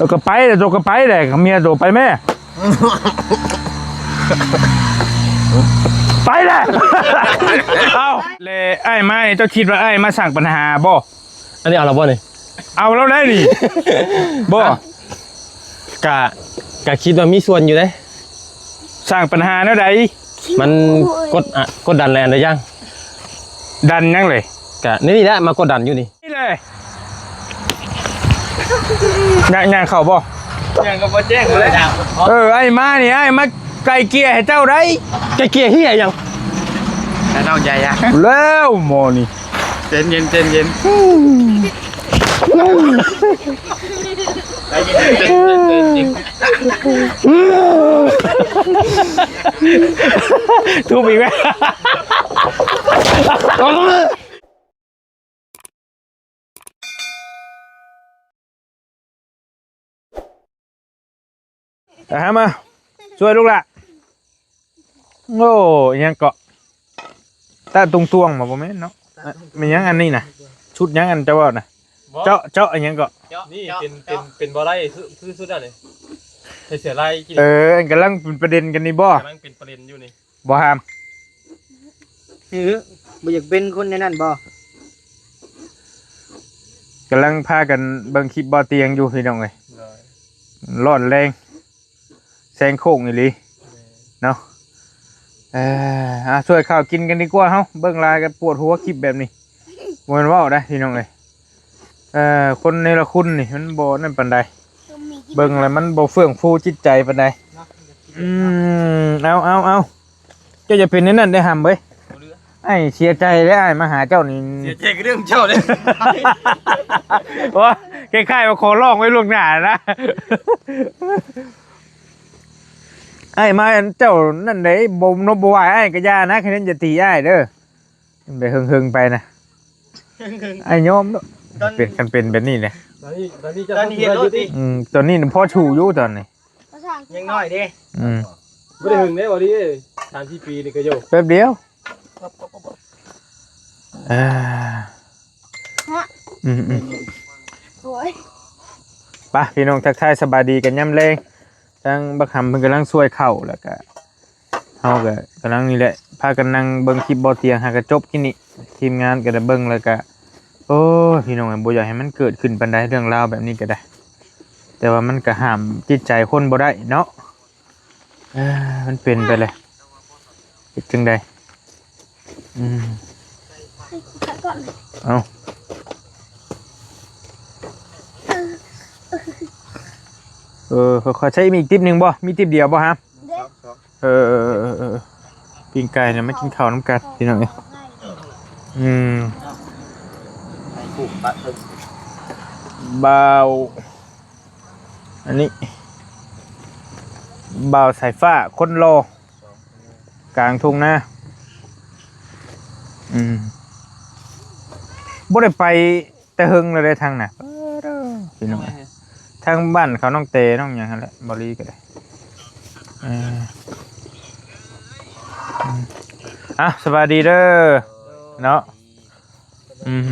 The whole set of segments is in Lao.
ໂຕກໍໄປແຫຼະ ໂຕກໍໄປແຫຼະ ເມຍໂຕໄປແມ້ ໄປແຫຼະ. ເອົ້າ ແລະອ້າຍມານີ້ ເຈົ້າຄິດວ່າອ້າຍມາສ້າງປັນຫາບໍ່? ອັນນີ້ເອົາລະບໍ່ນີ້? ເອົາລະໄດ໋ນີ້ ບໍ່ ກະ ກະຄິດວ່າມີສ່ວນຢູ່ເດ້. ສ້າງປັນຫາແນວໃດ? ມັນກົດ ອະ ກົດດັນແຫຼະ ອັນໃດຢ່າງ ດັນຫຍັງເລີຍ? ກະນີ້ແຫຼະ ມາກົດດັນຢູ່ນີ້ ນີ້ແຫຼະ ຍ່າງ ຍ່າງເຂົ້າບໍ່? ຫຍັງກໍບໍ່ແຈ້ງເລີຍ. ເອີ ອ້າຍມານີ້ ອ້າຍມາໄກ່ເກ່ຍໃຫ້ເຈົ້າໄດ໋. ໄກ່ເກ່ຍເຫຍຫຍັງ? ແລ້ວນ້ອງໃຫຍ່ອະ ແລ້ວໝໍນີ້ ໃຈເຢັນ ໃຈເຢັນ ທຸບອີກແລ້ວ. ອາ ມາ ຊ່ວຍລູກຫຼ້າ. ໂອ້ ອີຫຍັງເກາະ ຕາຕຸງຕວງ ບໍ່ ບໍ່ແມ່ນເນາະ. ແມ່ນຫຍັງອັນນີ້ນະ? ຊຸດຫຍັງອັນເຈົ້າເວົ້ານະ? ບໍ່ ເຈາະ ເຈາະອີຫຍັງເກາະ? ນີ້ເປັນ ເປັນ ເປັນບໍ່ໄດ້ ຄື ຄືຊຸດອັນນີ້ ໃສ່ເສື້ອລາຍ. ເອີ ອັນກຳລັງເປັນປະເດັນກັນນີ້ບໍ່? ກຳລັງເປັນປະເດັນຢູ່ນີ້. ບໍ່ຫ້າມ ເອີ ບໍ່ຢາກເປັນຄົນໃນນັ້ນບໍ່? ກຳລັງພາກັນເບິ່ງຄລິບບໍ່ຕຽງຢູ່ພີ່ນ້ອງເອີຍ. ໂດຍ ຮ້ອນແຮງ ແຊງໂຄ້ງອີ່ຫຼີ ແມ່ນ ເນາະ. ເອີ ອາ ຊ່ວຍເຂົ້າກິນກັນດີກວ່າເຮົາ ເບິ່ງຫຼາຍກໍປວດຫົວຄລິບແບບນີ້ ບໍ່ແມ່ນເວົ້າໄດ໋ພີ່ນ້ອງເອີຍ. ເອີ ຄົນເນລະຄຸນນີ້ມັນບໍ່ນັ້ນປານໃດ ເບິ່ງແລ້ວມັນບໍ່ເຟື່ອງຟູຈິດໃຈປານໃດ. ອືມ ເອົາ ເອົາ ເອົາ ເຈົ້າຢ່າເປັນແນວນັ້ນເດ້ຫຳເອີຍ. ອ້າຍເສຍໃຈເດ້ ອ້າຍມາຫາເຈົ້ານີ້ ເສຍໃຈກໍເລື່ອງເຈົ້າເດ້. ໂອ້ ຄ້າຍໆວ່າຂໍຮ້ອງໄວ້ລ່ວງໜ້ານະ ອ້າຍມາ ເຈົ້ານັ້ນເດ້ ບໍ່ນົບບໍ່ຫວາຍອ້າຍກໍຢ່ານະ ຄະແນນຢ່າຕີອ້າຍເດີ. ໄປເຫິງໆໄປນະ ອ້າຍຍອມເນາະ. ເປັນ ຄັນເປັນແບບນີ້ນະ ຕອນນີ້ ຕອນນີ້ເຈົ້າ ຕອນນີ້ເຮັດໂລດຕິ. ອືມ ຕອນນີ້ພໍສູ້ຢູ່ຕອນນີ້ ຍັງນ້ອຍເດ້. ອືມ ບໍ່ໄດ້ເຫິງເດ້ ບໍ່ໄດ້ ສາມສີ່ປີນີ້ກໍຢູ່ ແປັບດຽວ. ເອີ ອືມໆ ໂອ້ຍ ໄປ ພີ່ນ້ອງ ທັກທາຍສະບາຍດີກັນຍາມແລງ. ທາງບັກຫຳເພິ່ນກຳລັງຊ່ວຍເຂົ້າ ແລ້ວກະ ເຮົາກໍກຳລັງນີ້ແຫຼະ ພາກັນນັ່ງເບິ່ງຄລິບບໍ່ຕຽງ ຫາກະຈົບກິນນີ້ ທີມງານກໍໄດ້ເບິ່ງ ແລ້ວກະ ໂອ້ຍ ພີ່ນ້ອງເອີຍ ບໍ່ຢາກໃຫ້ມັນເກີດຂຶ້ນປານໃດ ເລື່ອງລາວແບບນີ້ກໍໄດ້ ແຕ່ວ່າມັນກໍຫ້າມຈິດໃຈຄົນບໍ່ໄດ້ເນາະ. ເອີ ມັນເປັນໄປແລ້ວ ເຮັດຈັ່ງໃດ? ອືມ ເອົາ ເອີ ຂ້ອຍໃຊ້ມີອີກຕິບໜຶ່ງບໍ່? ມີຕິບດຽວບໍ່ຮະ? ເອີ ເອີ ເອີ ເອີ ປີ້ງໄກ່ນະ ມາກິນເຂົ້ານຳກັນ ພີ່ນ້ອງເອີຍ. ອືມ ບ່າວ ອັນນີ້ ບ່າວສາຍຟ້າ ຄົນຫຼໍ່ ກາງທົ່ງນາ. ອືມ ບໍ່ໄດ້ໄປແຕ່ເຫິງແລ້ວເດ້ທາງນະ ພີ່ນ້ອງ. ທາງບ້ານເຂົາ ນ້ອງແຕ ນ້ອງຫຍັງຫັ້ນແຫຼະ ບໍ່ລີກໍໄດ້. ເອີ ອືມ ອ່ະ ສະບາຍດີເດີເນາະ. ອືມ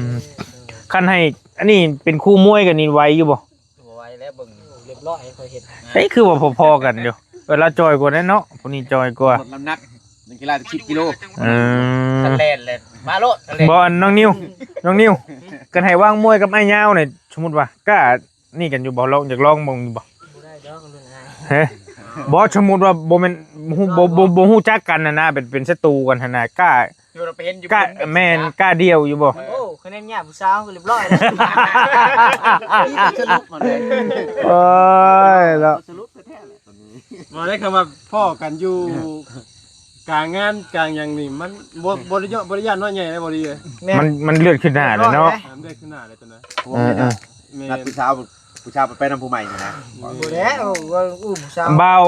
ຄັນໃຫ້ອັນນີ້ເປັນຄູ່ມວຍກັນນີ້ໄຫວຢູ່ບໍ່? ບໍ່ໄຫວແລ້ວ ເບິ່ງ ຮຽບຮ້ອຍ ຂ້ອຍເຮັດ ເອີ ຄືວ່າພໍໆກັນຢູ່. ເອີ ລາວຈ່ອຍກວ່າແດ່ເນາະ ຜູ້ນີ້ຈ່ອຍກວ່າ ລົດນ້ຳໜັກ ນັກກິລາສິບກິໂລ. ເອີ ຄັນແລ່ນແລ້ວມາໂລດ ຄັນແລ່ນ. ບໍ່ ອັນ ນ້ອງນິວ ນ້ອງນິວ ຄັນໃຫ້ວາງມວຍກັບອ້າຍຍາວນີ້ ສົມມຸດວ່າກ້ານີ້ກັນຢູ່ບໍ່? ລອງ ຢາກລອງເບິ່ງຢູ່ບໍ່? ບໍ່ໄດ້ດອກ ລຸ້ນອ້າຍ. ຮະ? ບໍ່ ສົມມຸດວ່າບໍ່ແມ່ນ ບໍ່ ບໍ່ ບໍ່ຮູ້ຈັກກັນຫັ້ນນະ ເປັນ ເປັນສັດຕູກັນຫັ້ນນະ ກ້າ ຢູ່ ເຮົາໄປເຫັນຢູ່ ກ້າ ແມ່ນ ກ້າດ່ຽວຢູ່ບໍ່? ໂອ້ ຄະແນນຍາກຜູ້ສາວກໍຮຽບຮ້ອຍແລ້ວ. ໂອ້ຍ ເນາະ ສະຫຼຸບແທ້ໆແຫຼະຕອນນີ້ ບໍ່ໄດ້ ຄຳວ່າພໍ້ກັນຢູ່ກາງງານກາງຫຍັງນີ້ ມັນບໍ່ ບໍ່ໄດ້ເຍາະ ບໍ່ໄດ້ຢ້ານນ້ອຍໃຫຍ່ໄດ້ບໍ່ດີເອີຍ. ມັນ ມັນເລືອດຂຶ້ນໜ້າແລ້ວເນາະ ເລືອດຂຶ້ນໜ້າແລ້ວຕອນນັ້ນ. ເອີ ເອີ ແມ່ນ ນັດຜູ້ສາວ ຜູ້ສາວໄປນຳຜູ້ໃໝ່ນີ້ນະ. ບໍ່ແລ້ວ ວ່າ ອູ້ ຜູ້ສາວ ບ່າວ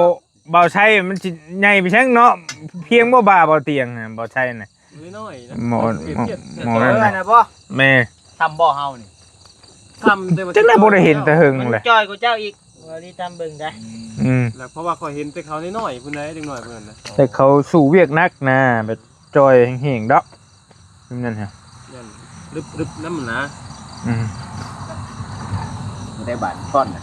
ບ່າວໄຊມັນຊິໃຫຍ່ໄປແຊງເນາະ ພຽງບໍ່ບ່າບ່າວຕຽງນະ ບ່າວໄຊນະ. ນ້ອຍໆນະ ໝໍ ໝໍນັ້ນນະ ບໍ່ ແມ່ນ ທຳບໍ່ເຮົານີ້ ທຳແຕ່ວ່າ ຈັ່ງໃດບໍ່ໄດ້ເຫັນແຕ່ເຫິງແຫຼະ ຈ່ອຍກວ່າເຈົ້າອີກ ວ່າດີຕາມເບິ່ງໄດ໋. ອືມ ແລ້ວເພາະວ່າຂ້ອຍເຫັນແຕ່ເຂົານ້ອຍໆພຸ້ນໃດ໋ ເດັກນ້ອຍພຸ້ນນະ ແຕ່ເຂົາສູ້ວຽກໜັກນະ ແບບຈ່ອຍແຮງໆດອກ ແບບນັ້ນຮະ ຢ້ານລຶບໆນຳນະ. ອືມ ບໍ່ໄດ້ບາດກ້ອນນະ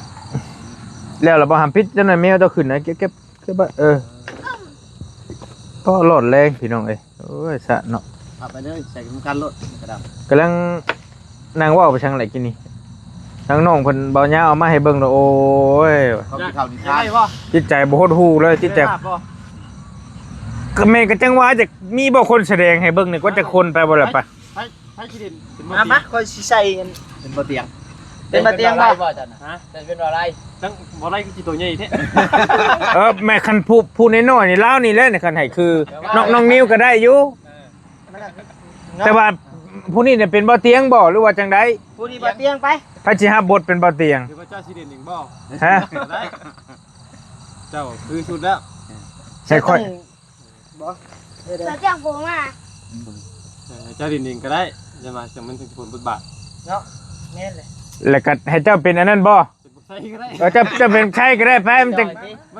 ແລ້ວລະບໍ່ຫາມ? ປິດຈັ່ງນັ້ນແມວເຈົ້າຂຶ້ນນະ ເກັບ ເກັບ ເກັບໄວ້ ເອີ ກໍຫຼອດແລງພີ່ນ້ອງເອີຍ. ໂອ້ຍ ສະເນາະ ເອົາໄປເລີຍ ໃສ່ນຳກັນໂລດ ກະດຳ ກຳລັງນັ່ງເວົ້າໄປທາງໃດກີ້ນີ້ ທາງນ້ອງເພິ່ນເບົາຍາວເອົາມາໃຫ້ເບິ່ງເນາະ. ໂອ້ຍ ເຂົາກິນເຂົ້ານິທານ ຈິດໃຈບໍ່ຫົດຫູ່ເລີຍ ຈິດໃຈ ກໍແມ່ນ ກໍຈັ່ງວ່າ ຈະມີບໍ່ຄົນສະແດງໃຫ້ເບິ່ງນີ້ ກວ່າຈະຄົນໄປບໍ່ລະປະ. ໃຜຊິເປັນ ມາ ມາ ຂ້ອຍຊິໃສ່ອັນ ເປັນບໍ່ຕຽງ ເປັນບໍ່ຕຽງບໍ່? ເຈົ້ານະ ຮະ? ເຈົ້າເປັນບໍ່ໄດ້ ຈັ່ງບໍ່ໄດ້ຄືຊິໂຕໃຫຍ່ແທ້. ເອີ ແມ່ນ ຄັນຜູ້ ຜູ້ນ້ອຍໆນີ້ ລາວນີ້ແຫຼະ ຄັນໃຫ້ຄື ນ້ອງ ນ້ອງນິວກໍໄດ້ຢູ່ ເອີ ແຕ່ວ່າຜູ້ນີ້ເປັນບໍ່ຕຽງບໍ່ ຫຼືວ່າຈັ່ງໃດ? ຜູ້ນີ້ບໍ່ຕຽງໄປ ໃຜຊິຮັບບົດເປັນບໍ່ຕຽງ? ຫຼືວ່າເຈົ້າຊິເດັ່ນເອງບໍ່? ຮະ? ເຈົ້າຄືສຸດແລ້ວ ໃຫ້ຂ້ອຍ ບໍ່ ເຈົ້າແຈ້ງໂປມາ ເອີ ເຈົ້າຫຼິ້ນເອງກໍໄດ້ ຢ່າມາ ຈັ່ງມັນເປັນບົດບາດເນາະ. ແມ່ນແຫຼະ ແລ້ວກໍໃຫ້ເຈົ້າເປັນອັນນັ້ນບໍ່? ເປັນຜູ້ໃຊ້ກໍໄດ້ ເອີ ເຈົ້າ ເຈົ້າເປັນໃຊ້ກໍໄດ້ໄປ ມັນຈັ່ງ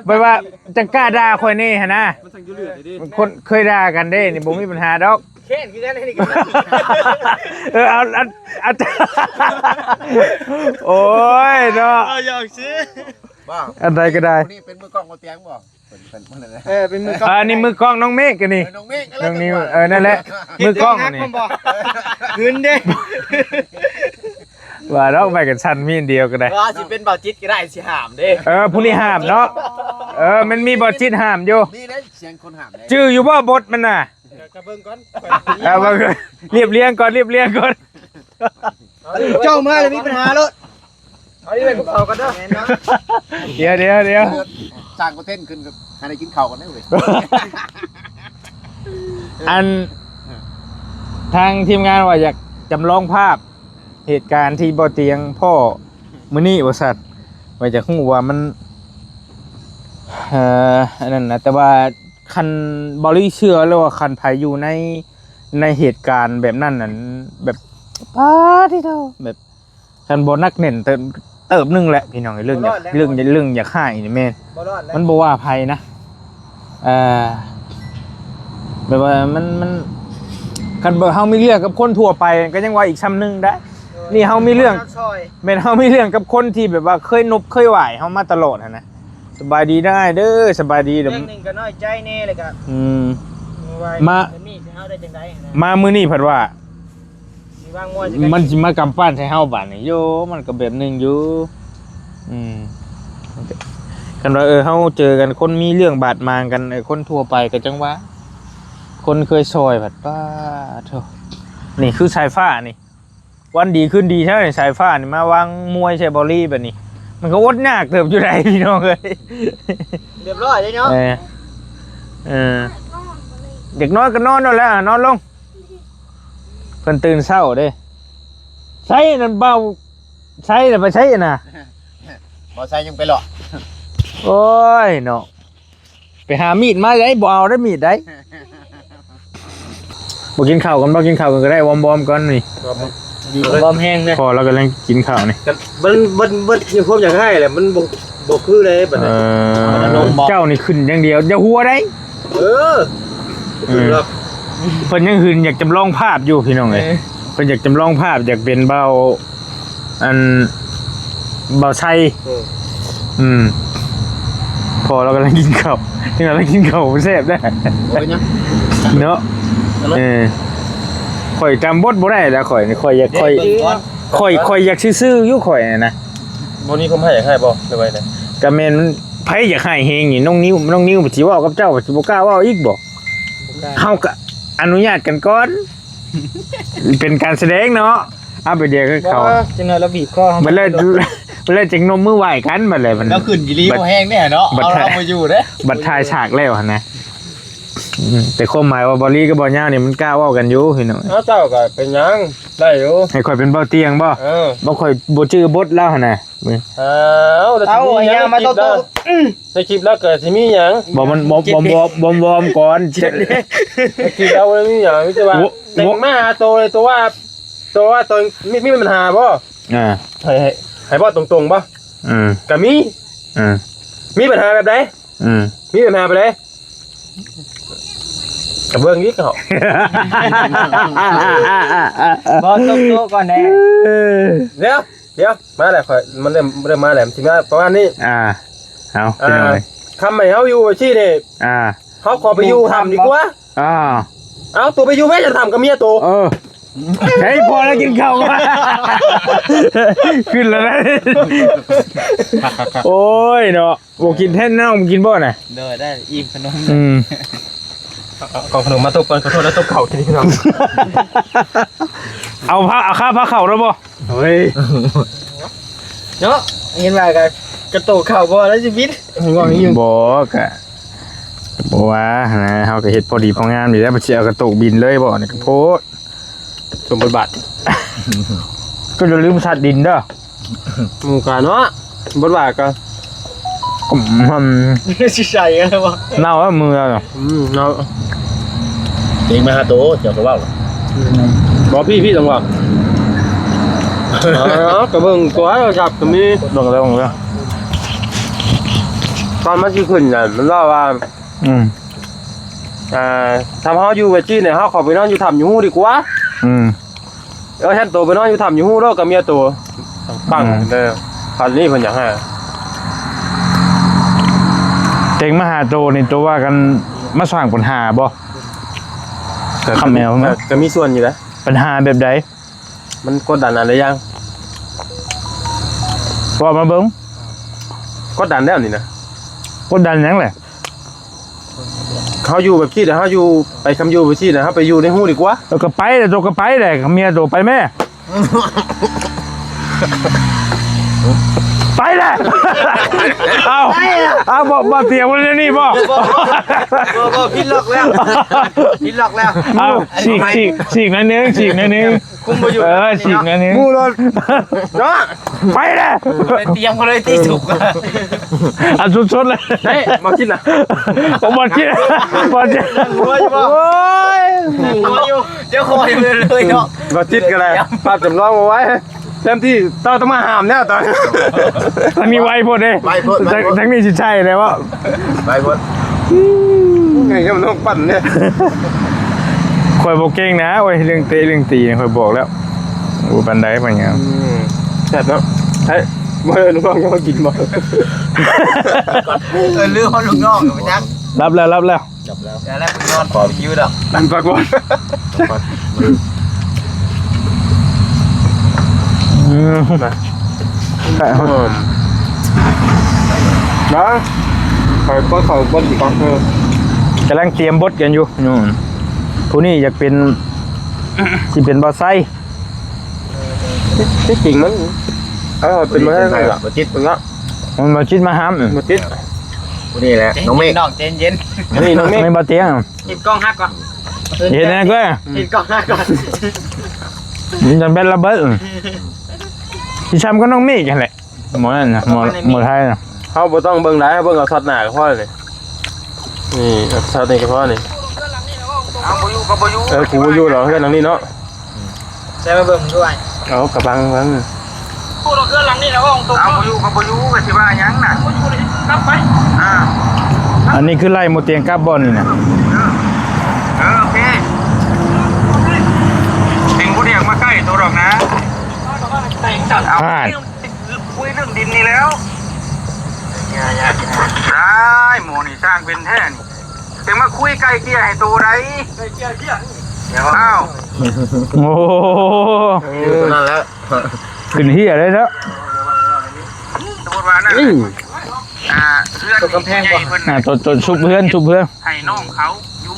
ແບບວ່າຈັ່ງກ້າດ່າຂ້ອຍແດ່ຫັ້ນນະ ມັນຈັ່ງຢູ່ເຫຼືອເດ້ ຄົນເຄີຍດ່າກັນເດ້ນີ້ ບໍ່ມີບັນຫາດອກ ແຄ້ນຄືກັນນີ້ ເອີ ເອົາ ເອົາ ເອົາ ໂອ້ຍເນາະ ເອົາຫຍອກຊື່ ບໍ່ ອັນໃດກໍໄດ້ ຜູ້ນີ້ເປັນມືກ້ອງບໍ່ຕຽງບໍ່? ເພິ່ນ ເພິ່ນ ເພິ່ນນັ້ນແຫຼະ ເອີ ເປັນມືກ້ອງ ອ່າ ອັນນີ້ມືກ້ອງນ້ອງເມກ ອັນນີ້ ເອີ ນ້ອງເມກ ນ້ອງນິວ ເອີ ນັ້ນແຫຼະ ມືກ້ອງອັນນີ້ ຄືນເດ້ ວ່າດອກໄປກັນຊັ້ນມີອັນດຽວກໍໄດ້ ວ່າຊິເປັນບ່າວຈິດກໍໄດ້ ຊິຫ້າມເດ້ ເອີ ຜູ້ນີ້ຫ້າມເນາະ ເອີ ມັນມີບ່າວຈິດຫ້າມຢູ່ ມີເດ້ສຽງຄົນຫ້າມເດ້ ຈື່ຢູ່ບໍ່ບົດມັນນະ? ກໍເບິ່ງກ່ອນ ເອີ ເບິ່ງ ລຽບລຽງກ່ອນ ລຽບລຽງກ່ອນ ເຈົ້າມາແລ້ວມີບັນຫາໂລດ ເອົານີ້ໄປກັບເຂົາກັນເດີ ແມ່ນເນາະ ດຽວ ດຽວ ດຽວ ສ້າງຄອນເທັນຂຶ້ນ ໃຫ້ໄດ້ກິນເຂົ້າກັນເດ້ເວີຍ ອັນ ທາງທີມງານວ່າຢາກຈຳລອງພາບເຫດການທີ່ບໍ່ຕຽງພໍ້ມື້ນີ້ວ່າຊັ້ນ ວ່າຢາກຮູ້ວ່າມັນ ເອີ ອັນນັ້ນນະ ແຕ່ວ່າຄັນບໍ່ລີເຊື່ອ ຫຼືວ່າຄັນໃຜຢູ່ໃນ ໃນເຫດການແບບນັ້ນນັ້ນ ແບບ ປາດຕິໂທ ແບບ ຄັນບໍ່ໜັກແໜ້ນເຕີບ ເຕີບໜຶ່ງແຫຼະພີ່ນ້ອງເອີຍ ເລື່ອງຢາກ ເລື່ອງ ເລື່ອງຢາກຮ້າຍນີ້ແມ່ນ ມັນບໍ່ວ່າໃຜນະ ເອີ ແບບວ່າມັນ ມັນ ຄັນແບບເຮົາມີເລື່ອງກັບຄົນທົ່ວໄປກໍຍັງວ່າອີກຊ່ຳໜຶ່ງໄດ໋ ນີ້ເຮົາມີເລື່ອງ ແມ່ນເຮົາມີເລື່ອງກັບຄົນທີ່ແບບວ່າເຄີຍນົບເຄີຍຫວາຍເຮົາມາຕະຫຼອດຫັ້ນນະ ສະບາຍດີນາຍເດີ ສະບາຍດີ ເລື່ອງໜຶ່ງກໍນ້ອຍໃຈແດ່ ແລ້ວກໍ ອືມ ມາ ມາມື້ນີ້ເພິ່ນວ່າ ຊິວາງມວຍ ມັນຊິມາກຳປັ້ນໃສ່ເຮົາບາດນີ້ ໂຢ ມັນກໍແບບໜຶ່ງຢູ່ ອືມ ຄັນວ່າ ເອີ ເຮົາເຈີກັນ ຄົນມີເລື່ອງບາດໝາງກັນ ເອີ ຄົນທົ່ວໄປກໍຈັ່ງວ່າ ຄົນເຄີຍຊ່ອຍພັດ ປາດໂທ ນີ້ຄືສາຍຟ້ານີ້ ວັນດີຄືນດີແທ້ ສາຍຟ້ານີ້ມາວາງມວຍໃສ່ເບົາລີບາດນີ້ ມັນກໍອົດຍາກເຕີບຢູ່ໃດ໋ ພີ່ນ້ອງເອີຍ ຮຽບຮ້ອຍເດ້ເນາະ ເອີ ເອີ ເດັກນ້ອຍກໍນອນໂລດແລ້ວ ນອນລົງ ເພິ່ນຕື່ນເຊົ້າເດ້ ໃສນັ້ນເບົາ ໃສນະ ໄປໃສນະ ບໍ່ໃສຍັງໄປເລາະ ໂອ້ຍເນາະ ໄປຫາມີດມາໄດ໋ ບໍ່ເອົາໄດ້ມີດໄດ໋ ບໍ່ກິນເຂົ້າກັນບໍ່? ກິນເຂົ້າກັນກໍໄດ້ ວອມໆກ່ອນນີ້ ດີ ວອມແຮງເດ້ ພໍລາວກຳລັງກິນເຂົ້ານີ້ ມັນ ມັນ ມັນມີຄວາມຢາກຮ້າຍແຫຼະ ມັນບໍ່ ບໍ່ຄືໃດ໋ບັດນີ້ ເອີ ເຈົ້ານີ້ຂຶ້ນຢ່າງດຽວ ຢ່າຫົວໄດ໋ ເອີ ເອີ ເພິ່ນຍັງຫຶງຢາກຈຳລອງພາບຢູ່ພີ່ນ້ອງເອີຍ ເອີ ເພິ່ນຢາກຈຳລອງພາບ ຢາກເປັນເບົາ ອັນ ເບົາໄຊ ເອີ ອືມ ພໍລາວກຳລັງກິນເຂົ້າ ເພິ່ນກຳລັງກິນເຂົ້າ ແຊບເດ້ ບໍ່ເປັນຫຍັງ ເນາະ ເອີ ຂ້ອຍຈຳບົດບໍ່ໄດ້ລະ ຂ້ອຍນີ້ ຂ້ອຍຢາກ ຂ້ອຍ ຂ້ອຍ ຂ້ອຍຢາກຊື່ໆຢູ່ ຂ້ອຍນະ ບໍ່ມີຄວາມໃຫ້ຢາກໃຫ້ບໍ່ ຫຼືວ່າໃດ? ກະແມ່ນ ໃຜຢາກໃຫ້ແຮງນີ້ ນ້ອງນິວ ນ້ອງນິວຊິເວົ້າກັບເຈົ້າ ຊິບໍ່ກ້າເວົ້າອີກບໍ່? ບໍ່ກ້າ ເຮົາກະອະນຸຍາດກັນກ່ອນ ເປັນການສະແດງເນາະ ເອົາໄປແດກໃຫ້ເຂົາ ບໍ່ ຈັ່ງໃດລາວບີບຄໍເຮົາ ບັດແລ້ວ ບັດແລ້ວຈຶ່ງນົມມືໄຫວ້ກັນ ບັດແລ້ວ ລາວຂຶ້ນອີ່ຫຼີ ບໍ່ແຮງແນ່ເນາະ ເອົາ ເອົາບໍ່ຢູ່ເດ້ ບັດຖ່າຍສາກແລ້ວຫັ້ນນະ ອືມ ແຕ່ຄວາມໝາຍວ່າເບົາລີກັບເບົາຍາວນີ້ມັນກ້າເວົ້າກັນຢູ່ພີ່ນ້ອງ ເອົາ ເຈົ້າກະເປັນຫຍັງ ໄດ້ຢູ່ ໃຫ້ຂ້ອຍເປັນເບົາຕຽງບໍ່? ເອີ ບໍ່ ຂ້ອຍບໍ່ຈື່ບົດລາວຫັ້ນນະ ເອົາ ເອົາ ຢ່າມາໂຕໆ ໃນຄລິບລາວກໍຊິມີຫຍັງ ບໍ່ ມັນ ບໍ່ ບໍ່ ບໍ່ ວອມກ່ອນ ໃນຄລິບລາວບໍ່ໄດ້ມີຫຍັງ ມີແຕ່ວ່າ ໂອ້ ແຕ່ງມາຫາໂຕເລີຍ ໂຕວ່າ ໂຕວ່າໂຕມີ ມີບັນຫາບໍ່? ອ່າ ໃຫ້ ໃຫ້ ໃຫ້ເວົ້າຕົງໆບໍ່? ອືມ ກໍມີ ອ່າ ມີບັນຫາແບບໃດ? ອືມ ມີບັນຫາແບບໃດ? ກະເບິ່ງອີກເນາະ ບໍ່ ຕົງໂຕະກ່ອນແດ່ ດຽວ ດຽວ ມາແລ້ວ ຂ້ອຍ ມັນເລີ່ມ ເລີ່ມມາແລ້ວ ມັນຊິມາປະມານນີ້ ອ່າ ເອົາ ເອີ ພີ່ນ້ອງເອີຍ ຄຳໃຫ້ເຮົາຢູ່ຊີ້ນີ້ ອ່າ ເຮົາຂໍໄປຢູ່ຖ້ຳດີກວ່າ ອ່າ ເອົາ ໂຕໄປຢູ່ແມ່ນຖ້ຳກັບເມຍໂຕ ເອີ ເຮີ້ຍ ພໍແລ້ວ ກິນເຂົ້າ ຂຶ້ນແລ້ວນະ ໂອ້ຍເນາະ ບໍ່ກິນແທ້ນ້ອງ ບໍ່ກິນບໍ່ນະ ໂດຍ ໄດ້ອີ່ມຂະໜົມ ອືມ ເອົາຂະໜົມມາຕົບກ່ອນ ຂໍໂທດ ແລ້ວຕົບເຂົ້າທີນີ້ເນາະ ເອົາພາ ເອົາຄາພາເຂົ້າແລ້ວບໍ່? ໂອ້ຍ ເນາະ ເຫັນວ່າກະ ກະໂຕເຂົ້າບໍ່ແລ້ວຊິບິນ ເຫັນບໍ່ ເຫັນຢູ່ ບໍ່ ກະ ບໍ່ວ່ານະ ເຮົາກະເຮັດພໍດີພໍງາມນີ້ແຫຼະ ບໍ່ຊິເອົາກະໂຕບິນເລີຍບໍ່ ນີ້ກະໂພດ ສົມບົດບາດ ກໍຢ່າລືມສັດດິນເດີ ໝູ່ກະເນາະ ບົດບາດກະ ອືມ ຊິໃສ່ກັນບໍ່ ເນົ່າແລ້ວມືລະ ອືມ ເນົ່າ ເອງມາຫາໂຕ ເຈົ້າກໍເວົ້າ ອືມ ບໍ່ ພີ່ ພີ່ຕ້ອງເວົ້າ ເອີ ກະເບິ່ງຕົວະ ຈັບກະມີ ເບິ່ງແລ້ວ ເບິ່ງແລ້ວ ຕອນມັນຊິຂຶ້ນນະ ມັນເວົ້າວ່າ ອືມ ອ່າ ຖ້າເຮົາຢູ່ແບບຊີ້ນີ້ ເຮົາເຂົ້າໄປນອນຢູ່ຖ້ຳຢູ່ຮູດີກວ່າ ອືມ ເອີ ແທນໂຕໄປນອນຢູ່ຖ້ຳຢູ່ຮູໂລດກັບເມຍໂຕ ປັງ ອືມ ເດີ ຄັນນີ້ເພິ່ນຢາກໃຫ້ ເຕັງມາຫາໂຕນີ້ ໂຕວ່າກັນມາສ້າງປັນຫາບໍ່? ກໍ ຄຳແມວ ກໍ ກໍມີສ່ວນຢູ່ນະ ປັນຫາແບບໃດ? ມັນກົດດັນຫຼາຍຢ່າງ ເວົ້າມາເບິ່ງ ກົດດັນແລ້ວນີ້ນະ ກົດດັນຫຍັງແຫຼະ? ເຮົາຢູ່ແບບຊີ້ແຫຼະ ເຮົາຢູ່ໄປ ຄຳຢູ່ແບບຊີ້ແຫຼະ ເຮົາໄປຢູ່ໃນຮູດີກວ່າ ເອີ ກໍໄປແຫຼະ ໂຕກໍໄປແຫຼະ ເມຍໂຕໄປແມ້ ໄປແຫຼະ ເອົາ ເອົາ ບໍ່ ບໍ່ຕຽມກັນແນວນີ້ບໍ່? ບໍ່ ບໍ່ ຜິດລັອກແລ້ວ ຜິດລັອກແລ້ວ ເອົາ ສີກ ສີກ ສີກໜ້ອຍໜຶ່ງ ສີກໜ້ອຍໜຶ່ງ ຄຸມບໍ່ຢູ່ ເອີ ສີກໜ້ອຍໜຶ່ງ ໝູ່ລົດເນາະ ໄປແລ້ວ ໄປຕຽມເຂົາເລີຍຕິ ສຸກ ອັນສົດໆເລີຍ ເອີ ບໍ່ຄິດນະ ບໍ່ຄິດ ບໍ່ຄິດ ໂອ້ຍ ເຈົ້າຂອງເລີຍເນາະ ບໍ່ຄິດກໍໄດ້ ພາບຈຳລອງເອົາໄວ້ ແທນທີ່ຕ້ອງ ຕ້ອງມາຫ້າມແລ້ວຕອນ ທາງນີ້ໄວໂພດເດ້ ໄວໂພດ ໄວໂພດ ທາງນີ້ຊິໃຊ້ແລ້ວເນາະ ໄວໂພດ ອືມ ໄງກໍມັນຕ້ອງປັ່ນເດ້ ຂ້ອຍບໍ່ເກັ່ງນະ ໂອ້ຍ ເລື່ອງເຕະເລື່ອງຕີ ຂ້ອຍບອກແລ້ວ ບໍ່ປານໃດ ປານຫຍັງ ອືມ ແຊບເນາະ ໃຫ້ ບໍ່ ລູກນ້ອງຍັງບໍ່ກິນບໍ່ ເອີ ລືມເອົາລູກນ້ອງໄປຈັກ ລັບແລ້ວ ລັບແລ້ວ ຈັບແລ້ວ ແລ້ວໄປນອນ ຂໍຢູ່ດອກ ອັນປາກວ່າ ອືມ ນະ ນະ ຂ້ອຍກໍເຂົ້າບົດອີກກ່ອນ ເອີ ກຳລັງຕຽມບົດກັນຢູ່ ອືມ ຜູ້ນີ້ຢາກເປັນ ຊິເປັນບ່າວໄຊ ທີ່ ທີ່ຈິງມັນ ເອີ ເປັນມາແທ້ກໍບໍ່ຕິດເນາະ ມັນບໍ່ຕິດມາຫ້າມ ບໍ່ຕິດ ຜູ້ນີ້ແຫຼະ ນ້ອງເມກ ນ້ອງໃຈເຢັນ ນີ້ນ້ອງເມກ ແມ່ນບໍ່ຕຽງ ເຮັດກ້ອງຫັກກ່ອນ ເຮັດແນ່ເວີຍ ເຮັດກ້ອງຫັກກ່ອນ ມັນຈະແບດລະເບີດ ຊິຊ້ຳກັບນ້ອງເມກຫັ້ນແຫຼະ ໝໍນັ້ນນະ ໝໍ ໝໍໄທນະ ເຮົາບໍ່ຕ້ອງເບິ່ງຫຼາຍ ເຮົາເບິ່ງເອົາຊັອດໜ້າກໍພໍນີ້ ນີ້ຊັອດນີ້ກໍພໍນີ້ ເອົາ ບໍ່ຢູ່ກໍບໍ່ຢູ່ ເອີ ກູບໍ່ຢູ່ດອກ ເຮືອນຫຼັງນີ້ເນາະ ໃສ່ມາເບິ່ງດ້ວຍ ເອົາ ກະບັງເບິ່ງ ເອົາ ບໍ່ຢູ່ກໍບໍ່ຢູ່ ກໍຊິວ່າຫຍັງນະ ບໍ່ຢູ່ນີ້ກັບໄປ ອ່າ ອັນນີ້ຄືໄລ່ໝົດຕຽງກັບບໍ່ນີ້ນະ ເອີ ເອີ ໂອເຄ ເຕັງບໍ່ໄດ້ຢາກມາໃກ້ໂຕດອກນະ ເອົາ ອ່າ ຄຸຍເລື່ອງດິນນີ້ແລ້ວ ໄດ້ ໝໍນີ້ຊ່າງເປັນແທ້ນີ້ ຈັ່ງມາຄຸຍໄກ່ເກ່ຍໃຫ້ໂຕໃດ ໄກ່ເກ່ຍເກ່ຍ ອ້າວ ໂອ້ ຢູ່ຕົງນັ້ນແຫຼະ ຂຶ້ນເຮຍເລີຍເນາະ ສົມມຸດວ່ານັ້ນ ອືມ ອ່າ ເຮືອນນີ້ໃຫຍ່ເພິ່ນ ອ່າ ໂຕ ໂຕຊຸບເຮືອນ ຊຸບເຮືອນ ໃຫ້ນ້ອງເຂົາຢູ່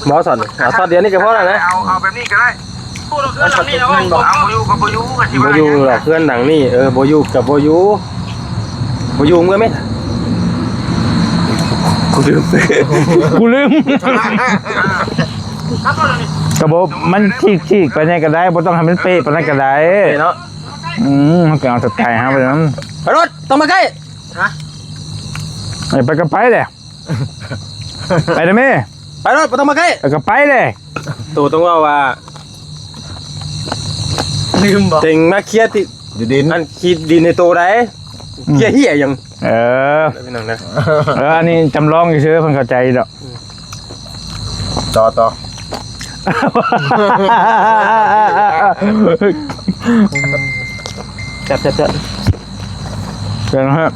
ບໍ່ສອນ ອ່າ ຊອດດຽວນີ້ກໍພໍແລ້ວນະ ເອົາ ເອົາແບບນີ້ກໍໄດ້ ເອົາບໍ່ຢູ່ກໍບໍ່ຢູ່ ກໍຊິວ່າ ບໍ່ຢູ່ດອກ ເຮືອນຫຼັງນີ້ ເອີ ບໍ່ຢູ່ກໍບໍ່ຢູ່ ບໍ່ຢູ່ເມືອແມ່ນ ກູລືມ ກູລືມ ກໍບໍ່ ມັນຖີກໆໄປແດ່ກໍໄດ້ ບໍ່ຕ້ອງໃຫ້ມັນເປະປານນັ້ນກໍໄດ້ເນາະ ອືມ ມັນກໍເອົາແຕ່ໄກເຮົາໄປນຳ ໄປໂລດ ຕ້ອງມາໃກ້ ຮະ ເອີ ໄປກໍໄປແຫຼະ ໄປນະແມ່ ໄປໂລດ ບໍ່ຕ້ອງມາໃກ້ ເອີ ກໍໄປແຫຼະ ໂຕຕ້ອງເວົ້າວ່າ ລືມບໍ່ ເຕັງມາເຄຍທີ່ ຢູ່ດິນ ອັນຂີດດິນໃຫ້ໂຕໃດ ອືມ ເຄຍເຮຍຫຍັງ ເອີ ພີ່ນ້ອງເດີ ເອີ ອັນນີ້ຈຳລອງຊື່ໆ ເພິ່ນເຂົ້າໃຈດອກ ຕໍ່ ຕໍ່ ແຊບໆໆ ເຊີນເຮົາ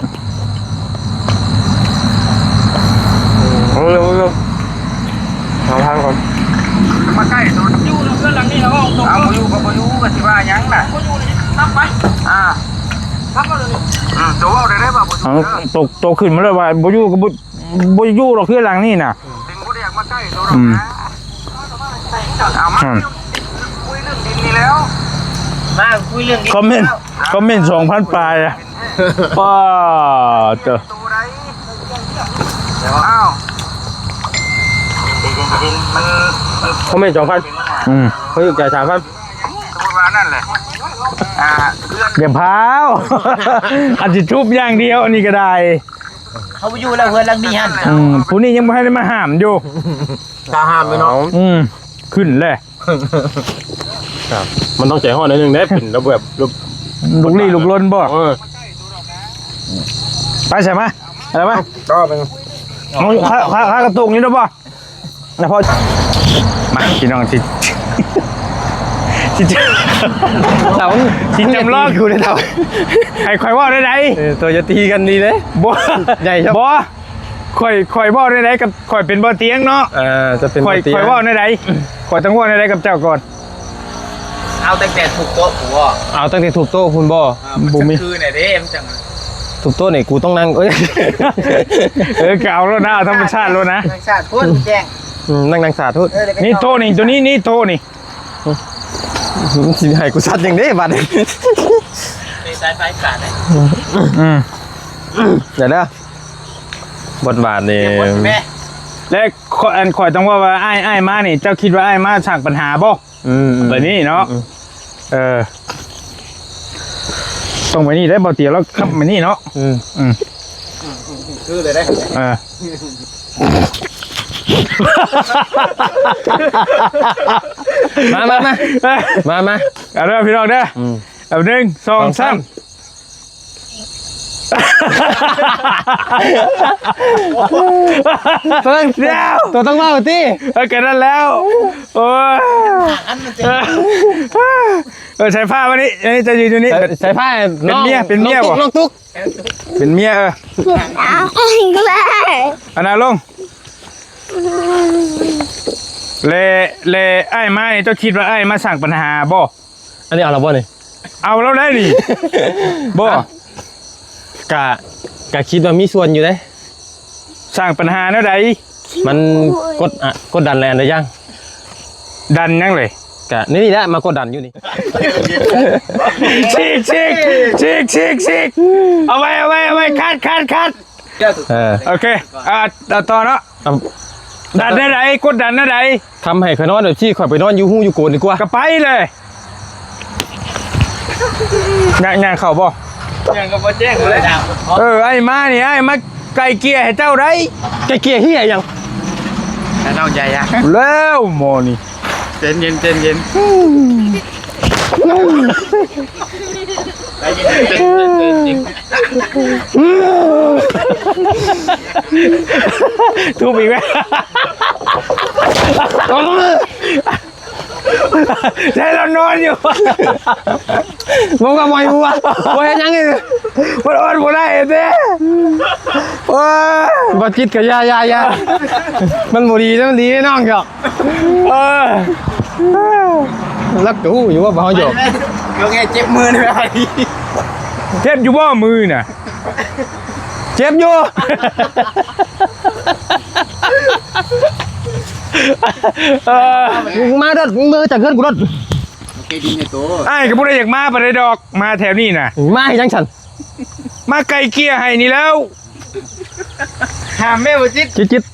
ເບິ່ງເບິ່ງເບິ່ງ ເອົາທາງກ່ອນ ມາໃກ້ໂຕ ຢູ່ເຮືອນຫຼັງນີ້ລະ ເອົາ ເອົາ ບໍ່ຢູ່ກໍບໍ່ຢູ່ ກໍຊິວ່າຫຍັງນະ ບໍ່ຢູ່ນີ້ ກັບໄປ ອ່າ ກັບມາເລີຍ ອືມ ໂຕເວົ້າໄດ້ໄດ໋ວ່າບໍ່ຢູ່ ເອີ ເດີ ໂຕ ໂຕຂຶ້ນມາເລີຍວ່າບໍ່ຢູ່ກໍບໍ່ ບໍ່ຢູ່ດອກເຮືອນຫຼັງນີ້ນະ ເປັນບໍ່ໄດ້ຢາກມາໃກ້ໂຕດອກນະ ອືມ ເອົາມາ ອືມ ຄຸຍເລື່ອງດິນນີ້ແລ້ວ ມາຄຸຍເລື່ອງດິນ ຄອມເມັນ ຄອມເມັນສອງພັນປາຍ ປ້າເຕີ ຄອມເມັນສອງພັນ ອືມ ເຂົາຢູ່ໃຈສາມພັນ ສົມມຸດວ່ານັ້ນແຫຼະ ອ່າ ຢ່າພ້າວ ອັນຊິທຸບຢ່າງດຽວ ອັນນີ້ກໍໄດ້ ເຂົາບໍ່ຢູ່ແລ້ວ ເຮືອນຫຼັງນີ້ຫັ້ນ ອືມ ຜູ້ນີ້ຍັງບໍ່ທັນໄດ້ມາຫ້າມຢູ່ ຖ້າຫ້າມຢູ່ເນາະ ອືມ ຂຶ້ນແຫຼະ ມັນຕ້ອງໃຈຮ້ອນໜ້ອຍໜຶ່ງເດ້ ເປັນລະບຽບ ລູກຫຼີ່ລູກລົນບໍ່ ເອີ ໄປໃສ່ມາ ເອົາມາ ຕໍ່ໄປ ເອົາ ຂາ ຂາ ຂາກະຕຸກນີ້ໄດ້ບໍ່ ນະພໍ່ ມາ ພີ່ນ້ອງ ຊິ ຊິ ເຖົ້າ ຊິຈຳລອງ ກູໄດ້ເຖົ້າ ໃຫ້ຂ້ອຍເວົ້າໄດ້ໃດ ເອີ ໂຕຢ່າຕີກັນນີ້ເດ້ ບໍ່ ໃຫຍ່ຊະ ບໍ່ ຂ້ອຍ ຂ້ອຍເວົ້າແນວໃດກັບ ຂ້ອຍເປັນບໍ່ຕຽງເນາະ ເອີ ຈະເປັນ ຂ້ອຍ ບໍ່ຕຽງ ຂ້ອຍເວົ້າແນວໃດ ຂ້ອຍຕ້ອງເວົ້າແນວໃດກັບເຈົ້າກ່ອນ ເອົາຕັ້ງແຕ່ທຸບໂຕະພຸ້ນບໍ່ ເອົາຕັ້ງແຕ່ທຸບໂຕະພຸ້ນບໍ່ ເອີ ບໍ່ມີ ຄືແນວເດ້ ມັນຈັ່ງ ທຸບໂຕະນີ້ກູຕ້ອງນັ່ງ ເອີຍ ເອີ ກໍເອົາໂລດນະ ເອົາທຳມະຊາດໂລດນະ ນັ່ງສາດພຸ້ນແຈ້ງ ອືມ ນັ່ງ ນັ່ງສາດພຸ້ນ ເອີ ນີ້ໂຕະນີ້ ໂຕະນີ້ ນີ້ໂຕະນີ້ ຊິໃຫ້ກູຊັດຫຍັງເດ້ບາດນີ້ ມີສາຍໄຟຂາດເດ້ ອືມ ດຽວເດີ ບົດບາດນີ້ ແລະ ຂ້ອຍ ອັນຂ້ອຍຕ້ອງເວົ້າວ່າ ອ້າຍ ອ້າຍມານີ້ ເຈົ້າຄິດວ່າອ້າຍມາສ້າງປັນຫາບໍ່? ອືມ ແບບນີ້ເນາະ ອືມ ເອີ ຕ້ອງແບບນີ້ເດ້ ບໍ່ຕຽງລາວຂັບແບບນີ້ເນາະ ອືມ ອືມ ຄືເລີຍເດ້ ເອີ ມາ ມາ ມາ ມາ ມາ ເອົາເດີພີ່ນ້ອງເດີ ອືມ ເອົາ ໜຶ່ງ ສອງ ສາມ ສາມ ເບິ່ງ ດຽວ ໂຕຕ້ອງເວົ້າຕິ ເອີ ກໍນັ້ນແລ້ວ ໂອ້ຍ ເອີ ສາຍຟ້າມານີ້ ອັນນີ້ເຈົ້າຢືນຢູ່ນີ້ ສາຍ ສາຍຟ້າ ເປັນເມຍ ນ້ອງ ເປັນເມຍບໍ່ ນ້ອງຕຸກ ນ້ອງຕຸກ ເປັນເມຍ ເອີ ອັນນັ້ນລົງ ແລະ ແລະ ອ້າຍມານີ້ ເຈົ້າຄິດວ່າອ້າຍມາສ້າງປັນຫາບໍ່? ອັນນີ້ເອົາລະບໍ່ນີ້? ເອົາລະໄດ໋ນີ້ ບໍ່ ກະ ກະຄິດວ່າມີສ່ວນຢູ່ເດ້ ສ້າງປັນຫາແນວໃດ? ມັນກົດ ອະ ກົດດັນແຫຼະ ອັນໃດຢ່າງ ດັນຫຍັງເລີຍ? ກະນີ້ ນີ້ແຫຼະ ມາກົດດັນຢູ່ນີ້ ສີກ ສີກ ສີກ ສີກ ສີກ ເອົາໄວ້ ເອົາໄວ້ ເອົາໄວ້ ຄັດ ຄັດ ຄັດ ເອີ ໂອເຄ ອ່າ ຕໍ່ເນາະ ດັນແນວໃດ ກົດດັນແນວໃດ ຄຳໃຫ້ຂ້ອຍນອນແບບຊີ້ ຂ້ອຍໄປນອນຢູ່ຮູຢູ່ໂກນດີກວ່າ ກໍໄປເລີຍ ຍ່າງ ຍ່າງເຂົ້າບໍ່ ຍ່າງກໍບໍ່ແຈ້ງເລີຍ ເອີ ອ້າຍມານີ້ ອ້າຍມາໄກ່ເກ່ຍໃຫ້ເຈົ້າໄດ໋ ໄກ່ເກ່ຍເຫຍຫຍັງ ນ້ອງໃຫຍ່ອະ ແລ້ວໝໍນີ້ ເຢັນໆ ເຢັນໆ ທຸບອີກແລ້ວ ໃຫ້ລາວນອນຢູ່ ມຶງກໍມອຍຫົວ ບໍ່ເຮັດຫຍັງນີ້ ມັນອົດບໍ່ໄດ້ເດ້ ໂອ້ຍ ບໍ່ຈິດກໍຢ່າ ຢ່າ ຢ່າ ມັນບໍ່ດີເດ້ ມັນດີເດ້ນ້ອງເຈົ້າ ເອີ ລັກກໍຮູ້ຢູ່ວ່າເຮົາຢອກ ເຈັບມືນະ ເຈັບຢູ່ບໍ່ມືນະ? ເຈັບຢູ່ ເອີ ມາເດີ ເມືອຈາກເຮືອນກູໂລດ ໂອເຄ ດີແມ່ໂຕ ອ້າຍກໍບໍ່ໄດ້ຢາກມາປານໃດດອກ ມາແຖວນີ້ນະ ມາເຮັດຫຍັງຊັ້ນ? ມາໄກ່ເກ່ຍໃຫ້ນີ້ແລ້ວ ຫ້າມແມ່ບໍ່ຈິດ ຈິດໆ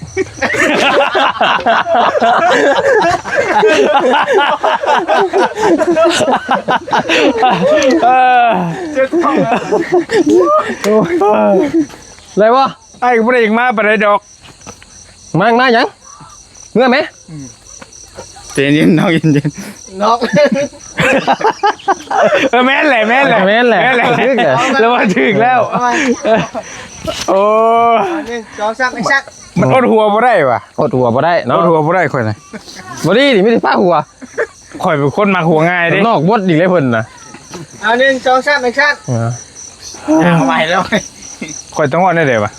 ເອີ ເຈັບທ້ອງ ໄດ້ບໍ່? ອ້າຍກໍບໍ່ໄດ້ຢາກມາປານໃດດອກ ມາ ມາຫຍັງ? ເມືອແມ? ອືມ ໃຈເຢັນ ນ້ອງເຢັນໆ ນ້ອງ ເອີ ແມ່ນແຫຼະ ແມ່ນແຫຼະ ແມ່ນແຫຼະ ແມ່ນແຫຼະ ຖືກແຫຼະ ລະວ່າຖືກແລ້ວ ເອົາໃໝ່ ໂອ້ ໜຶ່ງ ສອງ ສາມ ແອັກຊັນ ມັນອົດຫົວບໍ່ໄດ້ຫວາ ອົດຫົວບໍ່ໄດ້ເນາະ ອົດຫົວບໍ່ໄດ້ຂ້ອຍນະ ບໍ່ດີນີ້ມີແຕ່ປາກຫົວ ຂ້ອຍເປັນຄົນມັກຫົວງ່າຍເດ້ ນອກບົດອີກແລ້ວເພິ່ນນະ ເອົາ ໜຶ່ງ ສອງ ສາມ ແອັກຊັນ ເອົາໃໝ່ແລ້ວ ຂ້ອຍຕ້ອງເວົ້າແນວໃດຫວາ?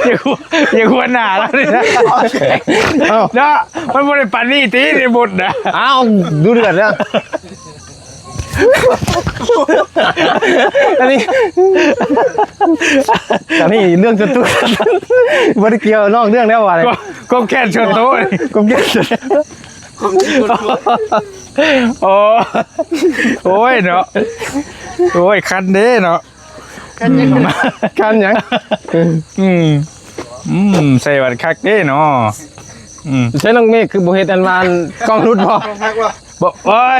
ຢ່າຫົວ ຢ່າຫົວໜ້າລາວນີ້ນະ ເອົ້າ ເນາະ ມັນບໍ່ໄດ້ປານນີ້ຕິ ໃນບົດນະ ເອົ້າ ດຸເດືອດເດີ ອັນນີ້ ອັນນີ້ເລື່ອງສ່ວນຕົວ ບໍ່ໄດ້ກ່ຽວນອກເລື່ອງແລ້ວວ່າ ຄວາມ ຄວາມແຄ້ນສ່ວນຕົວ ຄວາມແຄ້ນສ່ວນຕົວ ໂອ້ ໂອ້ຍເນາະ ໂອ້ຍ ຄັນເດ້ເນາະ ຄັນຫຍັງ ຄັນຫຍັງ ອືມ ອືມ ອືມ ໃສ່ຫວັດຄັກເດ້ເນາະ ອືມ ໃສ່ນ້ອງເມກຄືບໍ່ເຮັດອັນວ່າອັນກ້ອງຫຼຸດບໍ່? ບໍ່ ໂອ້ຍ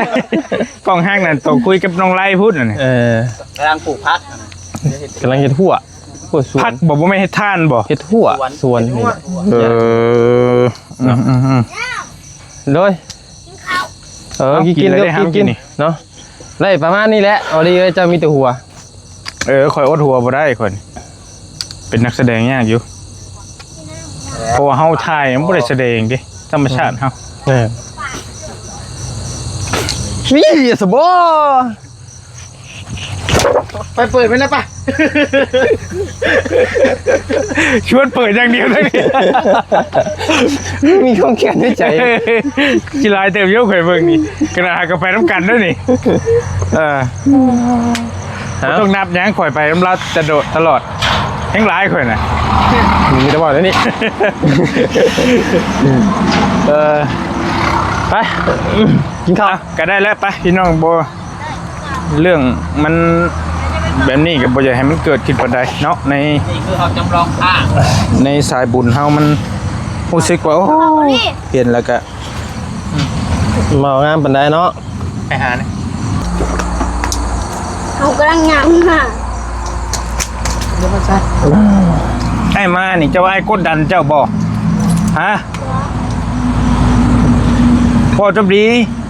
ກ້ອງຮັກນັ້ນ ໂຕຄຸຍກັບນ້ອງໄລພຸ້ນນັ້ນ ເອີ ກຳລັງປູກຜັກຫັ້ນນະ ກຳລັງເຮັດຮົ້ວ ຮົ້ວສວນ ຜັກບໍ່ ບໍ່ແມ່ນເຮັດຖ່ານບໍ່? ເຮັດຮົ້ວສວນ ເອີ ເນາະ ອືມໆໆ ໂດຍ ເອີ ເອົາ ກິນ ກິນ ເອົາ ກິນ ເອົາ ກິນ ກິນ ເນາະ ໄດ້ປະມານນີ້ແຫຼະ ເອົາດີເອີຍ ເຈົ້າມີແຕ່ຫົວ ເອີ ຂ້ອຍອົດຫົວບໍ່ໄດ້ ຂ້ອຍເປັນນັກສະແດງຍາກຢູ່ ເພາະວ່າເຮົາຖ່າຍມັນບໍ່ໄດ້ສະແດງເດ້ ທຳມະຊາດເຮົາ ເອີ ມີສະບໍ ໄປເປີດມັນນະປະ ຊວນເປີດຢ່າງດຽວເລີຍ ມີຄວາມແຄ້ນໃນໃຈ ຊິຫຼາຍເຕີບຢູ່ ຂ້ອຍເບິ່ງນີ້ ຂະໜາດຫາກະໄປນຳກັນເດ້ນີ້ ເອີ ບໍ່ຕ້ອງນັບຫຍັງ ຂ້ອຍໄປນຳລາວຕະໂດດຕະຫຼອດ ແຮງຫຼາຍຂ້ອຍນະ ມີແຕ່ເວົ້າແນວນີ້ ເອີ ໄປ ກິນເຂົ້າ ອ່ະ ກະໄດ້ແລ້ວ ໄປ ພີ່ນ້ອງ ບໍ່ ເລື່ອງມັນແບບນີ້ກໍບໍ່ຢາກໃຫ້ມັນເກີດຂຶ້ນປານໃດເນາະ ໃນ ນີ້ຄືເຮົາຈຳລອງຂ້າງ ໃນສາຍບຸນເຮົາມັນຮູ້ສຶກວ່າ ໂອ້ ເຫັນແລ້ວກະ ເວົ້າງາມປານໃດເນາະ ໄປຫານີ້ ເຮົາກຳລັງຍ່າງມາ ດຽວມາໃສ່ ອ້າຍມານີ້ ເຈົ້າວ່າອ້າຍກົດດັນເຈົ້າບໍ່? ຮະ? ບໍ່ ເວົ້າຈົບດີ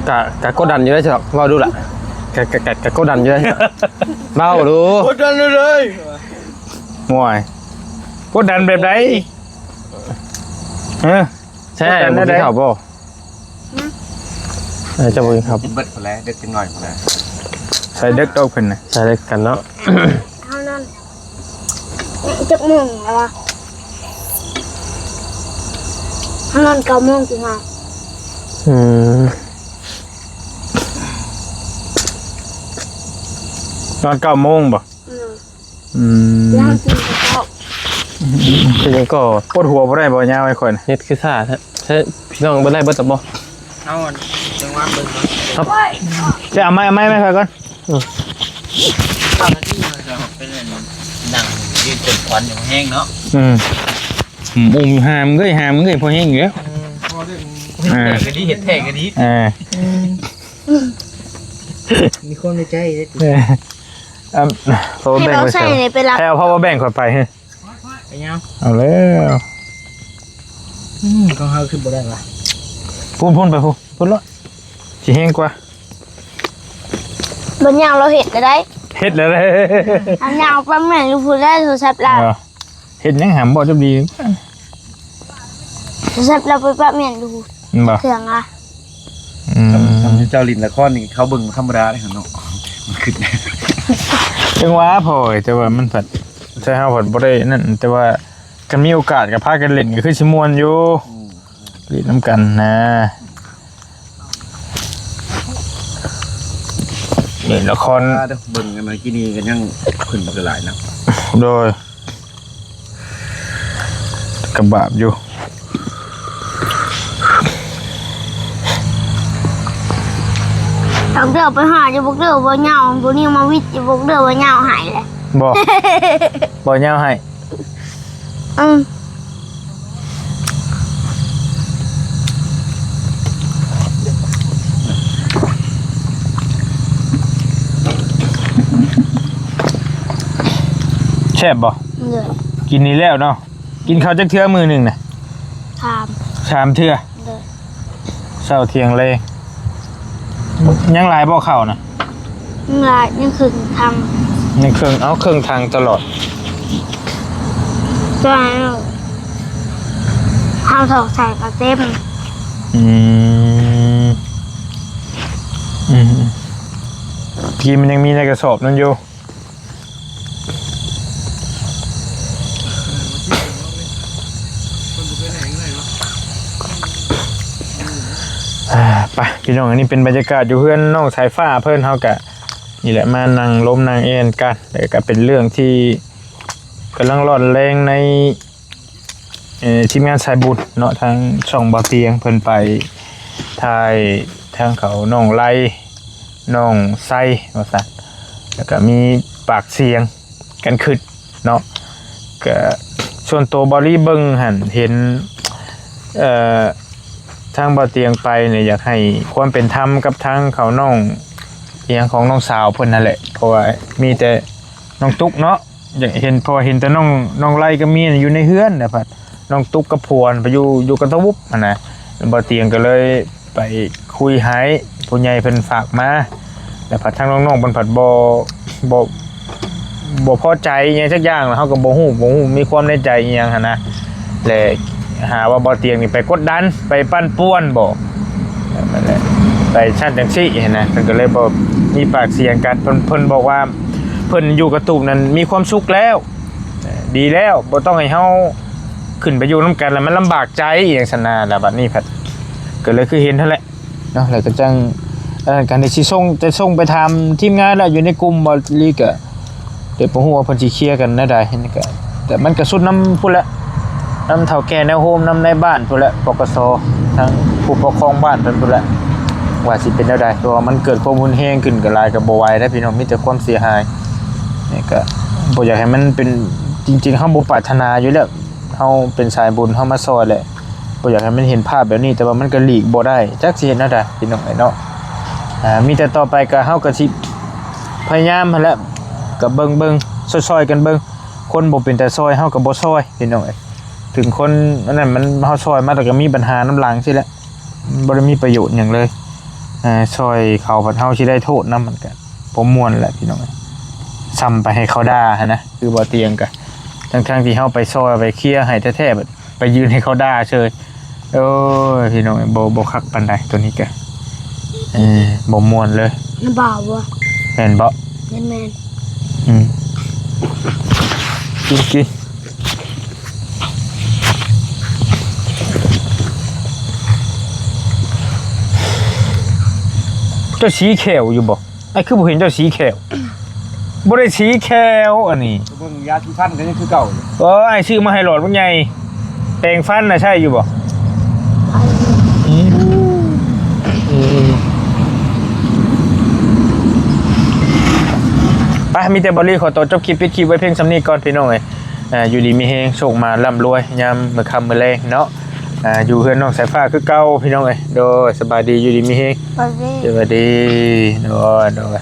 ກະ ກະກົດດັນຢູ່ເດ້ ເຈົ້າເວົ້າດູລະ ກະ ກະ ກະ ກະກົດດັນຢູ່ເດ້ ເວົ້າດູ ກົດດັນເລີຍ ໂອ້ຍ ກົດດັນແບບໃດ? ຮະ? ໃຊ່ ບໍ່ກິນເຂົ້າບໍ່? ຮະ? ເຈົ້າບໍ່ກິນເຂົ້າ ກິນເບິດພຸ້ນແຫຼະ ເດິກຈັກໜ້ອຍພຸ້ນແຫຼະ ໃສ່ເດິກດອກເພິ່ນນະ ໃສ່ເດິກກັນເນາະ ເຮົານອນ ຈັກໂມງແລ້ວວະ? ເຮົານອນເກົ້າໂມງ ກິນເຂົ້າ ອືມ ນອນເກົ້າໂມງບໍ່? ອືມ ອືມ ເປັນຫຍັງກໍ ປວດຫົວບໍ່ໄດ້ບໍ່ຍາວໃຫ້ຂ້ອຍນະ ເຮັດຄືຊ້າແທ້ ໃຊ້ພີ່ນ້ອງເບິ່ງໄດ້ເບິດແລ້ວບໍ່? ເອົາອັນ ຈັ່ງວ່າເບິ່ງກ່ອນ ຈະເອົາໄມ້ ເອົາໄມ້ມາໃຫ້ຂ້ອຍກ່ອນ ເອີ ເຈົ້າໜ້າທີ່ມັນກໍເປັນອັນ ນັ່ງຢືນຈົນຄວັນຢູ່ແຮງເນາະ ອືມ ອືມ ຫາມເອີຍ ຫາມເອີຍ ພໍແຮງຢູ່ແລ້ວ ເອີ ເຮັດແທ້ກໍດີ ເຮັດແທ້ກໍດີ ເອີ ມີຄວາມໃນໃຈເດ້ ເອີ ອ່າ ໃຫ້ເອົາໃສ່ໃຫ້ເອົາໃສ່ ໃຫ້ເອົາ ເອົາ ເອົາແບ່ງຂ້ອຍໄປ ໄປຍາວ ເອົາແລ້ວ ອືມ ຂອງເຮົາຄືບໍ່ໄດ້ວະ ພຸ້ນໆ ໄປພຸ້ນ ພຸ້ນໂລດ ຊິແຮງກວ່າ ບໍ່ຍາວ ລາວເຮັດແລ້ວໄດ໋ ເຮັດແລ້ວເດ້ ອັນຍາວປະແມ່ນຢູ່ພຸ້ນແຫຼະ ໂທລະສັບລາວ ເອີ ເຮັດຫຍັງຫາບໍ່ຈັກດີ ໂທລະສັບລາວໄປປະແມ່ນຢູ່ ແມ່ນບໍ່? ເຄື່ອງລະ ອືມ ສ່ຳເຈົ້າຫຼິ້ນລະຄອນນີ້ ເຂົາເບິ່ງບໍ່ທຳມະດາເດ້ເນາະ ມັນຂຶ້ນ ຈັ່ງວ່າ ພໍ່ເອີຍ ແຕ່ວ່າມັນພັດ ໃສ່ເຮົາພັດບໍ່ໄດ້ນັ້ນ ແຕ່ວ່າຄັນມີໂອກາດກໍພາກັນຫຼິ້ນ ກໍຄືຊິມ່ວນຢູ່ ອືມ ຫຼິ້ນນຳກັນນະ ເຫຼັ້ນລະຄອນ ອ່າ ເບິ່ງອັນນັ້ນກີ້ນີ້ກໍຍັງຂຶ້ນມາຫຼາຍນະ ໂດຍ ກະບາບຢູ່ ບາງເທື່ອໄປຫາຢູ່ ບາງເທື່ອບໍ່ຍາວ ຜູ້ນີ້ມາວິດຢູ່ ບາງເທື່ອບໍ່ຍາວໃຫ້ແຫຼະ ບໍ່ ບໍ່ຍາວໃຫ້ ອືມ ແຊບບໍ່? ໂດຍ ກິນນີ້ແລ້ວເນາະ ກິນເຂົ້າຈັກເທື່ອມື້ໜຶ່ງນະ? ສາມ ສາມເທື່ອ ໂດຍ ເຊົ້າ ທ່ຽງ ແລງ ຍັງຫຼາຍບໍ່ເຂົ້ານະ? ຍັງຫຼາຍ ຍັງເຄິ່ງຖັງ ຍັງເຄິ່ງ ເອົາເຄິ່ງຖັງຕະຫຼອດ ຈະໃຫ້ເຮົາຖອກໃສ່ກໍເຕັມ ອືມ ອືມ ກີ້ມັນຍັງມີໃນກະສອບນັ້ນຢູ່. ພີ່ນ້ອງ, ອັນນີ້ເປັນບັນຍາກາດຢູ່ເຮືອນນ້ອງສາຍຟ້າເພິ່ນ. ເຮົາກະນີ້ແຫຼະ ມານັ່ງລົມນັ່ງແອ່ນກັນ, ແລ້ວກະເປັນເລື່ອງທີ່ກຳລັງຮ້ອນແຮງໃນ ເອີ ທີມງານສາຍບຸນເນາະ, ທາງຊ່ອງບ່າວຕຽງເພິ່ນໄປຖ່າຍທາງເຂົານ້ອງໄລ ນ້ອງໄຊວ່າຊັ້ນ, ແລ້ວກະມີປາກສຽງກັນຂຶ້ນເນາະ. ກະສ່ວນໂຕບ່າວລີເບິ່ງຫັ້ນເຫັນ ເອີ ທາງບ່າວຕຽງໄປນີ້ ຢາກໃຫ້ຄວາມເປັນທຳກັບທາງເຂົານ້ອງ ອີ່ຫຍັງຂອງນ້ອງສາວເພິ່ນຫັ້ນແຫຼະ, ເພາະວ່າມີແຕ່ນ້ອງຕຸກເນາະ ຢາກເຫັນ ເພາະວ່າເຫັນແຕ່ນ້ອງ ນ້ອງໄລກັບເມຍຢູ່ໃນເຮືອນນະ, ພັດນ້ອງຕຸກກັບຜົວໄປຢູ່ ຢູ່ກັບຕາວຸບຫັ້ນນະ. ບ່າວຕຽງກໍເລີຍໄປຄຸຍໃຫ້ ຜູ້ໃຫຍ່ເພິ່ນຝາກມາ, ແລ້ວພັດທາງນ້ອງໆເພິ່ນພັດບໍ່ ບໍ່ ບໍ່ພໍໃຈອີ່ຫຍັງຈັກຢ່າງ, ແລ້ວເຮົາກໍບໍ່ຮູ້ ບໍ່ຮູ້ມີຄວາມໃນໃຈອີ່ຫຍັງຫັ້ນນະ. ແລະຫາວ່າບ່າວຕຽງນີ້ໄປກົດດັນ ໄປປັ່ນປ່ວນບໍ ນັ້ນແຫຼະ ໄປຊັ້ນຈັ່ງຊີ້ຫັ້ນນະ, ເພິ່ນກໍເລີຍບໍ່ມີປາກສຽງກັນ. ເພິ່ນ ເພິ່ນບອກວ່າເພິ່ນຢູ່ກະຕູບນັ້ນມີຄວາມສຸກແລ້ວ ດີແລ້ວ ບໍ່ຕ້ອງໃຫ້ເຮົາຂຶ້ນໄປຢູ່ນຳກັນ ແລ້ວມັນລຳບາກໃຈອີ່ຫຍັງຊັ້ນນະ. ແລ້ວບັດນີ້ພັດກໍເລີຍຄືເຫັນຫັ້ນແຫຼະ ເນາະ ແລ້ວກໍຈັ່ງ ອັນນັ້ນກໍໄດ້ຊິສົ່ງ ຈະສົ່ງໄປຖາມທີມງານແລ້ວ ຢູ່ໃນກຸ່ມບ່າວລີກໍ ແຕ່ບໍ່ຮູ້ວ່າເພິ່ນຊິເຄຍກັນແນວໃດ. ແຕ່ມັນກໍສຸດນຳພຸ້ນແຫຼະ ນຳເຖົ້າແກ່ແນວໂຮມ ນຳນາຍບ້ານພຸ້ນແຫຼະ ປກສ ທາງຜູ້ປົກຄອງບ້ານເພິ່ນພຸ້ນແຫຼະ ວ່າຊິເປັນແນວໃດ, ເພາະວ່າມັນເກີດຄວາມຮຸນແຮງຂຶ້ນກໍຫຼາຍກໍບໍ່ໄຫວເດ້ພີ່ນ້ອງ, ມີແຕ່ຄວາມເສຍຫາຍ. ນີ້ກໍບໍ່ຢາກໃຫ້ມັນເປັນ ຈິງໆ ເຮົາບໍ່ປາດຖະໜາຢູ່ແລ້ວ ເຮົາເປັນສາຍບຸນ ເຮົາມາຊ່ອຍແຫຼະ ບໍ່ຢາກໃຫ້ມັນເຫັນພາບແບບນີ້, ແຕ່ວ່າມັນກໍຫຼີກບໍ່ໄດ້ ຈັກຊິເຮັດແນວໃດພີ່ນ້ອງເອີຍເນາະ. ອ່າ ມີແຕ່ຕໍ່ໄປກໍ ເຮົາກໍຊິພະຍາຍາມຫັ້ນແຫຼະ ກໍເບິ່ງໆ ຊ່ອຍໆກັນເບິ່ງ, ຄົນບໍ່ເປັນຕາຊ່ອຍ ເຮົາກໍບໍ່ຊ່ອຍພີ່ນ້ອງເອີຍ. ເຖິງຄົນອັນນັ້ນມັນ ເຮົາຊ່ອຍມາແລ້ວກໍມີບັນຫານຳຫຼັງຊີ້ແຫຼະ, ມັນບໍ່ໄດ້ມີປະໂຫຍດຫຍັງເລີຍ. ເອີ ຊ່ອຍເຂົາ ບັດເຮົາຊິໄດ້ໂທດນຳ ມັນກໍບໍ່ມ່ວນແຫຼະພີ່ນ້ອງເອີຍ. ສ່ຳໄປໃຫ້ເຂົາດ່າຫັ້ນນະ ຄືບໍ່ຕຽງກະ ທັງໆທີ່ເຮົາໄປຊ່ອຍໄປເຄຍໃຫ້ແທ້ໆ ບັດໄປຢືນໃຫ້ເຂົາດ່າເສີຍ. ໂອ້ຍ ພີ່ນ້ອງເອີຍ ບໍ່ ບໍ່ຄັກປານໃດໂຕນີ້ກະ ເອີ ບໍ່ມ່ວນເລີຍ. ນ້ຳບ່າວບໍ່? ແມ່ນບໍ່? ແມ່ນໆ. ອືມ ກິນ ກິນ. ເຈົ້າສີແຂ້ວຢູ່ບໍ່? ອ້າຍຄືບໍ່ເຫັນເຈົ້າສີແຂ້ວ? ບໍ່ໄດ້ສີແຂ້ວອັນນີ້. ເບິ່ງຢາສີຟັນກໍຍັງຄືເກົ່າຢູ່. ເອີ ອ້າຍຊື້ມາໃຫ້ຫຼອດບັກໃຫຍ່ ແປງຟັນນະໃຊ້ຢູ່ບໍ່? ອືມ ອືມ ໄປ ມີແຕ່ບ່າວລີຂໍຕົວຈົບຄລິບ ປິດຄລິບໄວ້ພຽງສ່ຳນີ້ກ່ອນພີ່ນ້ອງເອີຍ. ອ່າ ຢູ່ດີມີແຮງ ໂຊກໝານ ລ່ຳລວຍ ຍາມມື້ຄ່ຳມື້ແລງເນາະ. ອ່າ ຢູ່ເຮືອນນ້ອງສາຍຟ້າຄືເກົ່າພີ່ນ້ອງເອີຍ. ໂດຍ ສະບາຍດີ ຢູ່ດີມີແຮງ ສະບາຍດີ ສະບາຍດີ. ໂດຍ ໂດຍ.